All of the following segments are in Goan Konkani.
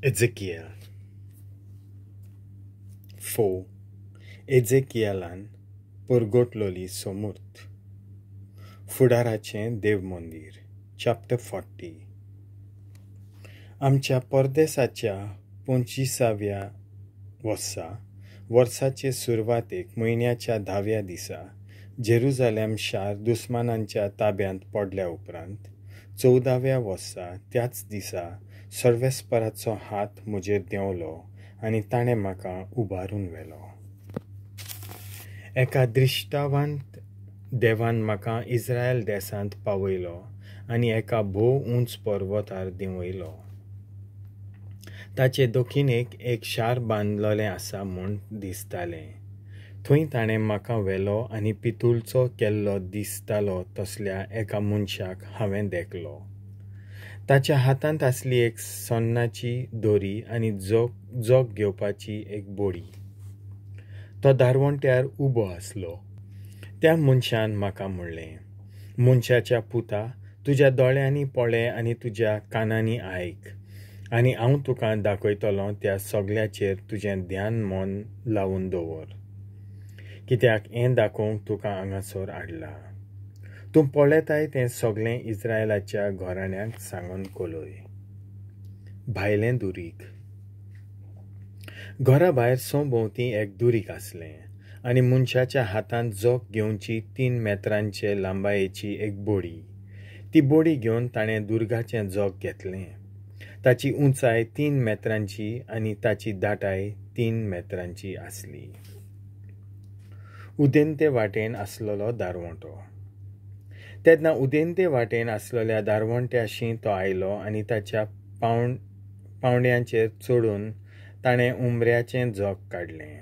एझेकियल 4. एझेकियलान परगटलोली सोमूर्त. फुडाराचें देवमंदीर. चॅप्टर 40. आमच्या परदेसाच्या 25व्या वर्सा, वर्साचे सुरवातेक म्हयन्याच्या 10व्या दिसा जेरुजालेम शार दुस्मानांच्या ताब्यांत पडल्या उपरांत 14व्या वर्सा त्याच दिसा सर्वेस्पराचो हात म्हजेर देंवलो आनी ताणें म्हाका उबारून व्हेलो. एका दृश्टावांत देवान म्हाका इस्रायल देसांत पावयलो आनी एका भोव उंच पर्वतार देंवयलो. ताचे दक्षिणेक एक शार बांदलेलें आसा म्हूण दिसतालें. थंय ताणें म्हाका व्हेलो आनी पितूळचो केल्लो दिसतालो तसल्या एका मनशाक हांवें देखलो. ताच्या हातांत आसली एक सोन्नाची दोरी आनी जोग घेवपाची एक बोडी. तो दारवंट्यार उबो आसलो. त्या मनशान म्हाका म्हणलें, मनशाच्या पुता, तुज्या दोळ्यांनी पळय आनी तुज्या कानांनी आयक, आनी हांव तुका दाखयतलो त्या सगळ्याचेर तुजें ध्यान मन लावन दवर, कित्याक हें दाखोवंक तुका हांगासर हाडला. तूं पळयताय तें सगळें इस्रायलाच्या घराण्याक सांगून कळय. भायलें दुरीग. घरा भायर सभोंवती एक दुरीग आसलें आनी मनशाच्या हातांत जोग घेवची 3 मेत्रांचे लांबायेची एक बोडी. ती बोडी घेवन ताणें दुर्गाचें जोग घेतलें. ताची उंचाय 3 मेत्रांची आनी ताची दाटाय 3 मेत्रांची आसली. उदेंते वाटेन आसलेलो दारवंटो. तेन्ना उदेंते वाटेन आसलेल्या दारवंट्याशी तो आयलो आनी ताच्या पावंड्यांचेर चडून ताणें उमऱ्याचें जोग काडलें.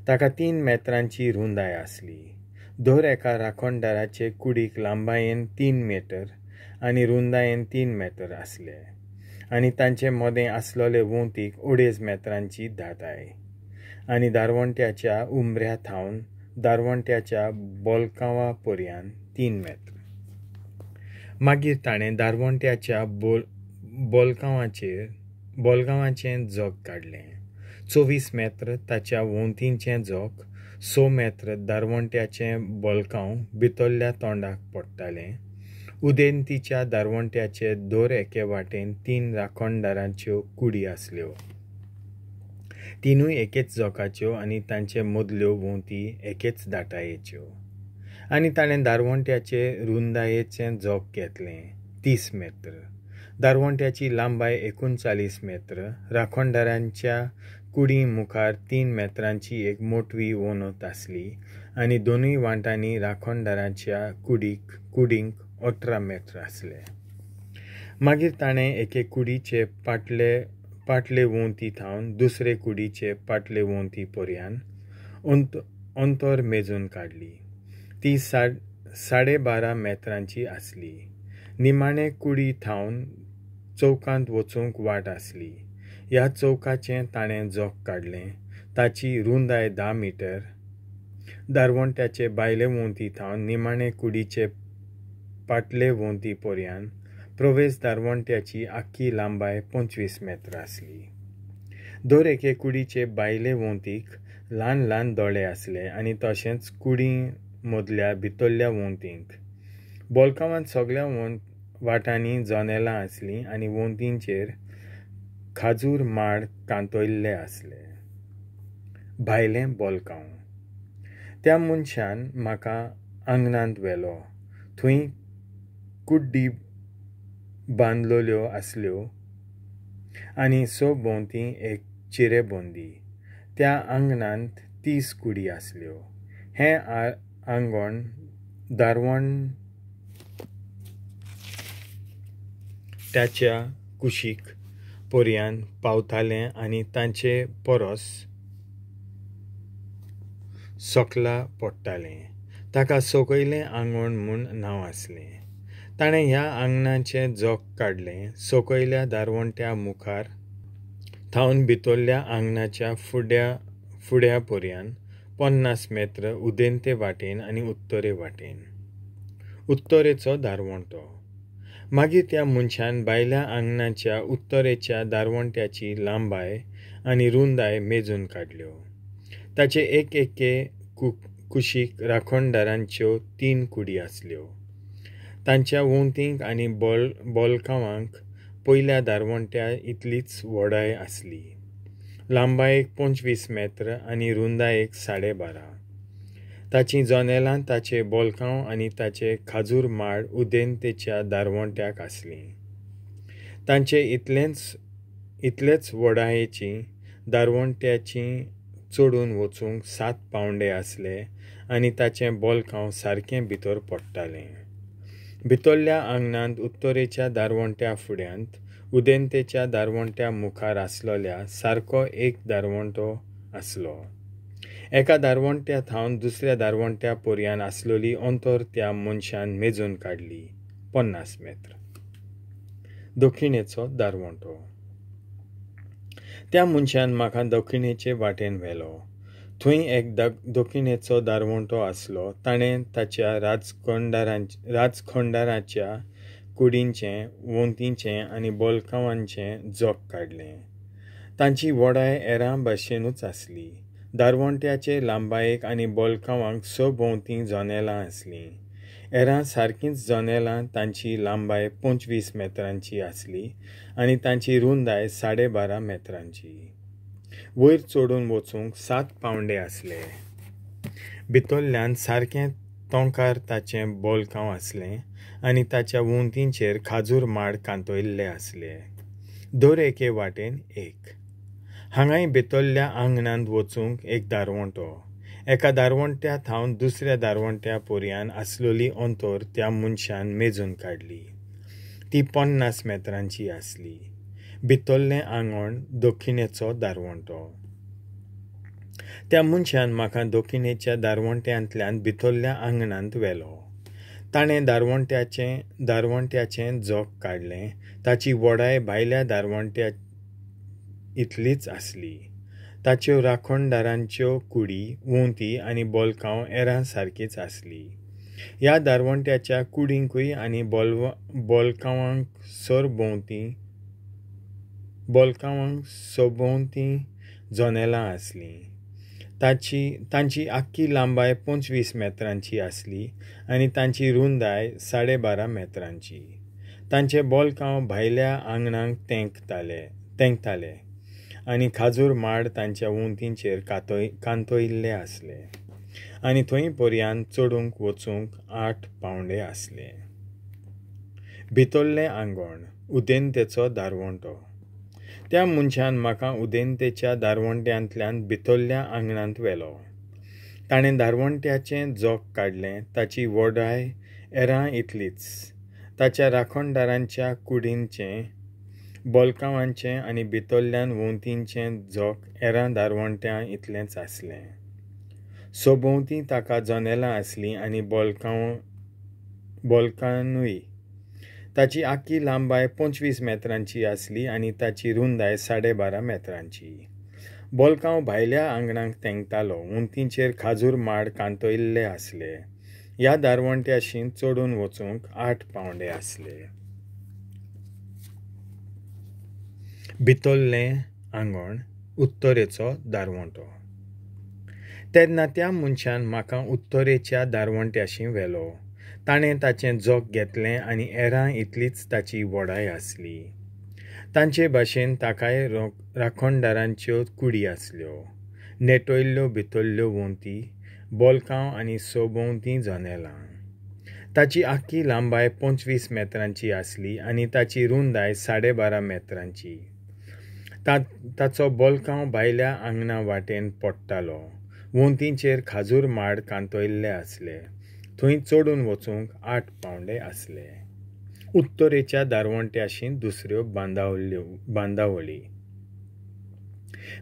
ताका 3 मेत्रांची रुंदाय आसली. दर एका राखणदाराचे कुडीक लांबायेन 3 मीटर आनी रुंदायेन 3 मीटर आसले आनी तांचे मदें आसलेले वंतीक 2.5 मेत्रांची दाटाय. आनी दारवंट्याच्या उमऱ्या थावन दारवंट्याच्या बोलकांवा पर्यान 3 मेत्र. मागीर ताणें दारवंट्याच्या बोलगांवाचें जोग काडलें. 24 मेत्र ताच्या वंतींचें जोग, 6 मेत्र दारवंट्याचें बोलकांव भितरल्या तोंडाक पडटालें. उदेंतीच्या दारवंट्याचे दर एके वाटेन 3 राखणदारांच्यो कुडी आसल्यो. तिनूय एकेच जोकाच्यो आनी तांचे मदल्यो वंती एकेच दाटायेच्यो. आनी ताणें दारवंट्याचे रुंदायेचें जोग घेतलें, 30 मेत्र. दारवंट्याची लांबाय 39 मेत्र. राखणदारांच्या कुडी मुखार 3 मेत्रांची एक मोटवी वणत आसली आनी दोनूय वाटांनी राखणदारांच्या कुडींक 18 मेत्र आसले. मागीर ताणें एके कुडीचे पाटले वंती थावन दुसरे कुडीचे पाटले वंती पर्यान अंतर मेजून काडली. ती 12.5 मेत्रांची आसली. निमाणे कुडी थावन चौकांत वचूंक वाट आसली. ह्या चौकाचें ताणें जोग काडलें. ताची रुंदाय 10 मीटर. दारवंट्याचे भायले वंती थावन निमाणे कुडीचे पाटले वंती पर्यान प्रवेश दारवंट्याची आख्खी लांबाय 25 मेत्र आसली. दर एके कुडीचे भायले वंतीक ल्हान ल्हान दोळे आसले आनी तशेंच कुडी मदल्या भितरल्या वंतींक. बोलकांवांत सगळ्या वाटांनी जनेलां आसलीं आनी वंतींचेर खाजूर माड कांतयल्ले आसले. भायलें बोलकांव. त्या मनशान म्हाका आंगणांत व्हेलो. थंय कुड्डी बांदलेल्यो आसल्यो आनी सभोंवती एक चिरेबंदी. त्या आंगणांत 30 कुडी आसल्यो. हें आंगण दारवंट्याच्या कुशीक पर्यान पावतालें आनी तांचे परस सकला पडटालें. ताका सकयलें आंगण म्हूण नांव आसलें. ताणें ह्या आंगणाचें जोग काडलें. सकयल्या दारवंट्या मुखार थावन भितरल्या आंगणाच्या फुड्या पर्यान 50 मेत्र उदेंते वाटेन आनी उत्तरे वाटेन. उत्तरेचो दारवंटो. मागीर त्या मनशान भायल्या आंगणाच्या उत्तरेच्या दारवंट्याची लांबाय आनी रुंदाय मेजून काडल्यो. ताचे एक एके कुशीक राखणदारांच्यो 3 कुडी आसल्यो. तांच्या वोंतींक आनी बोलकांवांक पयल्या दारवंट्या इतलीच व्हडाय आसली. लांबायेक 25 मेत्र आनी रुंदायेक 12.5. ताचीं जनेलां, ताचे बोलकांव आनी ताचे खाजूर माड उदेंतेच्या दारवंट्याक आसलीं. तांचे इतलेच व्हडायेचीं दारवंट्याचीं चडून वचूंक 7 पावंडे आसले आनी ताचें बोलकांव सारकें भितर पडटालें. भितरल्या आंगणांत उत्तरेच्या दारवंट्या फुड्यांत उदेंतेच्या दारवंट्या मुखार आसलेल्या सारको एक दारवंटो आसलो. एका दारवंट्या थावन दुसऱ्या दारवंट्या पर्यान आसलेली अंतर त्या मनशान मेजून काडली, 50 मेत्र. दक्षिणेचो दारवंटो. त्या मनशान म्हाका दक्षिणेचे वाटेन व्हेलो. थंय एक दक्षिणेचो दारवंटो आसलो. ताणें ताच्या राजखंडाराच्या कुडींचें, वोंतींचें आनी बोलकांवांचें जोक काडलें. तांची व्हडाय एरां भाशेनूच आसली. दारवंट्याचे लांबायेक आनी बोलकांवांक सभोंवतीं जनेलां आसलीं. एरां सारकींच जनेलां. तांची लांबाय 25 मेत्रांची आसली आनी तांची रुंदाय 12.5 मेत्रांची. वयर चडून वचूंक 7 पावंडे आसले. भितरल्यान सारकें तोंकार ताचें बोलकांव आसलें आनी ताच्या वोंतींचेर खाजूर माड कांतयल्ले आसले. दर एके वाटेन एक. हांगाय भितरल्या आंगणांत वचूंक एक दारवंटो. एका दारवंट्या थावन दुसऱ्या दारवंट्या पर्यान आसलेली अंतर त्या मनशान मेजून काडली. ती 50 मेत्रांची आसली. भितरलें आंगण दक्षिणेचो दारवंटो. त्या मनशान म्हाका दक्षिणेच्या दारवंट्यांतल्यान भितरल्या आंगणांत व्हेलो. ताणें दारवंट्याचें जोक काडलें. ताची व्हडाय भायल्या दारवंट्या इतलीच आसली. ताच्यो राखणदारांच्यो कुडी, वोंती आनी बोलकांव एरां सारकीच आसली. ह्या दारवंट्याच्या कुडींकूय आनी बोलकांवांक सरभोंवतीं जनेलां आसलीं. तांची आख्खी लांबाय 25 मेत्रांची आसली आनी तांची रुंदाय 12.5 मेत्रांची. तांचे बोलकांव भायल्या आंगणाक तेंकताले आनी खाजूर माड तांच्या वोंतींचेर कांतयल्ले आसले आनी थंय पर्यान चडूंक वचूंक 8 पावंडे आसले. भितरलें आंगण उदेंतेचो दारवंटो. त्या मनशान म्हाका उदेंतेच्या दारवंट्यांतल्यान भितरल्या आंगणांत व्हेलो. ताणें दारवंट्याचें जोक काडलें. ताची व्हडाय एरां इतलीच. ताच्या राखणदारांच्या कुडींचें, बोलकांवांचें आनी भितरल्यान वोंतींचें जोक एरां दारवंट्यां इतलेंच आसलें. सभोंवतीं ताका जनेलां आसलीं आनी बोलकानूय. ताची आख्खी लांबाय 25 मेत्रांची आसली आनी ताची रुंदाय 12.5 मेत्रांची. बोलकांव भायल्या आंगणाक तेंकतालो. वोंतींचेर खाजूर माड कांतयल्ले आसले. ह्या दारवंट्याशी चडून वचूंक 8 पावंडे आसले. भितरलें आंगण उत्तरेचो दारवंटो. तेन्ना त्या मनशान म्हाका उत्तरेच्या दारवंट्याशी व्हेलो. ताणें ताचें जोक घेतलें आनी एरां इतलीच ताची व्हडाय आसली. तांचे भाशेन ताकाय राखणदारांच्यो कुडी आसल्यो. नेटयल्ल्यो भितरल्यो वोंती, बोलकांव आनी सभोंवतीं जनेलां. ताची आख्खी लांबाय 25 मेत्रांची आसली आनी ताची रुंदाय 12.5 मेत्रांची. ताचो बोलकांव भायल्या आंगणा वाटेन पडटालो. वोंतींचेर खाजूर माड कांतयल्ले आसले. थंय चडून वचूंक 8 पावंडे आसले. उत्तरेच्या दारवंट्याशी दुसऱ्यो बांदावळी.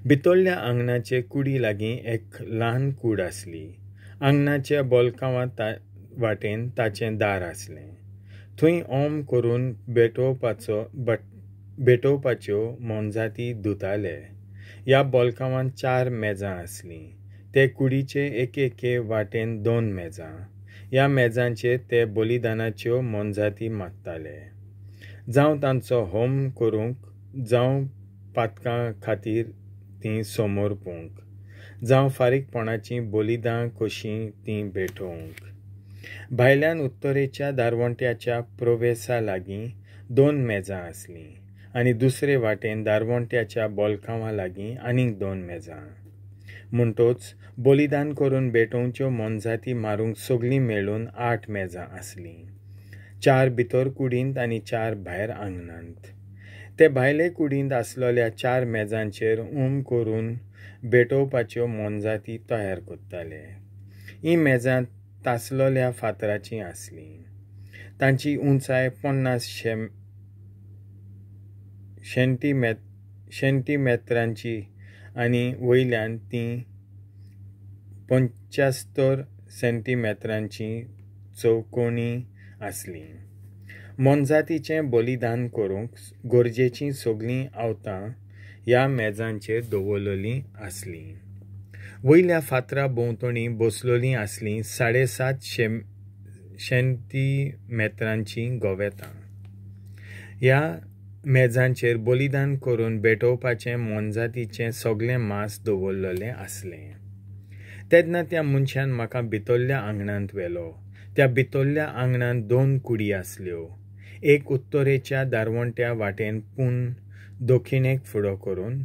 भितरल्या आंगणाचे कुडी लागीं एक ल्हान कूड आसली. आंगणाच्या बोलकांवा वाटेन ताचें दार आसलें. थंय ओम करून भेटोवपाच्यो मोनजाती धुताले. ह्या बोलकांवांत 4 मेजां आसलीं. ते कुडीचे एके एके वाटेन 2 मेजां. ह्या मेजांचेर ते बलिदानाच्यो मोनजाती मागताले. जावं तांचो होम करूंक, जावं पातकां खातीर तीं समर्पूंक, जावं फारीकपणाचीं बलिदां कशीं तीं भेटोवंक. भायल्यान उत्तरेच्या दारवंट्याच्या प्रवेसा लागीं 2 मेजां आसलीं आनी दुसरे वाटेन दारवंट्याच्या बोलकांवा लागीं आनीक 2 मेजां. म्हणटोच बलिदान करून भेटोवच्यो मोनजाती मारूंक सगळीं मेळून 8 मेजां आसलीं, 4 भितर कुडींत आनी 4 भायर आंगणांत. ते भायले कुडींत आसलेल्या 4 मेजांचेर उम करून भेटोवपाच्यो मोनजाती तयार करताले. हीं मेजां तासलेल्या फातराचीं आसलीं. तांची उंचाय 50 सेंटीमेत्रांची आनी वयल्यान तीं 75 सेंटीमेत्रांची चौकोणी आसलीं. मोनजातीचें बलिदान करूंक गरजेचीं सगळीं आवतां ह्या मेजांचेर दवरलेलीं आसलीं. वयल्या फातरा भोंवतणी बसलेलीं आसलीं 7.5 सेंटीमेत्रांचीं गवेतां. ह्या मेजांचेर बलिदान करून भेटोवपाचें मोनजातीचें सगळें मांस दवरलेलें आसलें. तेन्ना त्या मनशान म्हाका भितरल्या आंगणांत व्हेलो. त्या भितरल्या आंगणांत 2 कुडी आसल्यो, एक उत्तरेच्या दारवंट्या वाटेन पूण दक्षिणेक फुडो करून,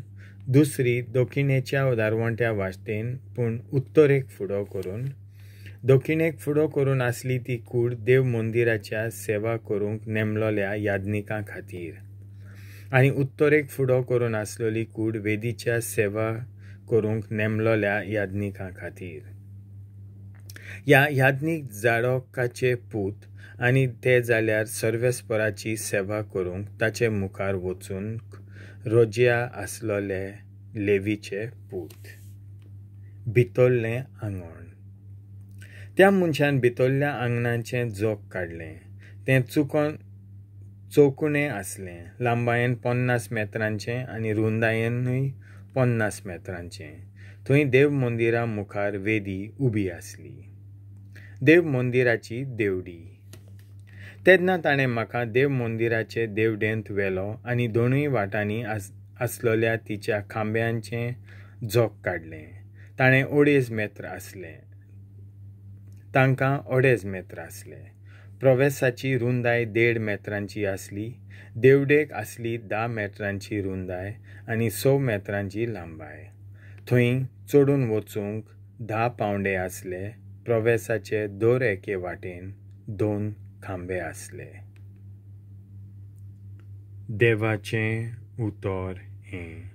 दुसरी दक्षिणेच्या दारवंट्या वाटेन पूण उत्तरेक फुडो करून. दक्षिणेक फुडो करून आसली ती कूड देव मंदिराच्या सेवा करूंक नेमलोल्या याज्ञिकां खातीर आनी उत्तरेक फुडो करून आसलेली कूड वेदीच्या सेवा करूंक नेमलोल्या याज्ञिकां खातीर. ह्या याज्ञीक जाडोकाचे पूत आनी ते जाल्यार सर्वेस्पराची सेवा करूंक ताचे मुखार वचूंक रोज्या आसलोले लेवीचे पूत. भितरलें आंगण. त्या मनशान भितरल्या आंगणाचें जोक काडलें. तें चौकुणें आसलें, लांबायेन 50 मेत्रांचें आनी रुंदायेनूय 50 मेत्रांचें. थंय देव मंदिरा मुखार वेदी उबी आसली. देव मंदिराची देवडी. तेन्ना ताणें म्हाका देव मंदिराचे देवडेंत व्हेलो आनी दोनूय वाटांनी आसलेल्या तिच्या खांब्यांचें जोक काडलें. ताणें 2.5 मेत्र आसलें. तांकां 2.5 मेत्र आसले. प्रवेसाची रुंदाय 1.5 मेत्रांची आसली. देवडेक आसली 10 मेत्रांची रुंदाय आनी 6 मेत्रांची लांबाय. थंय चडून वचूंक 10 पावंडे आसले. प्रवेसाचे दर एके वाटेन 2 खांबे आसले. देवाचें उतर हें.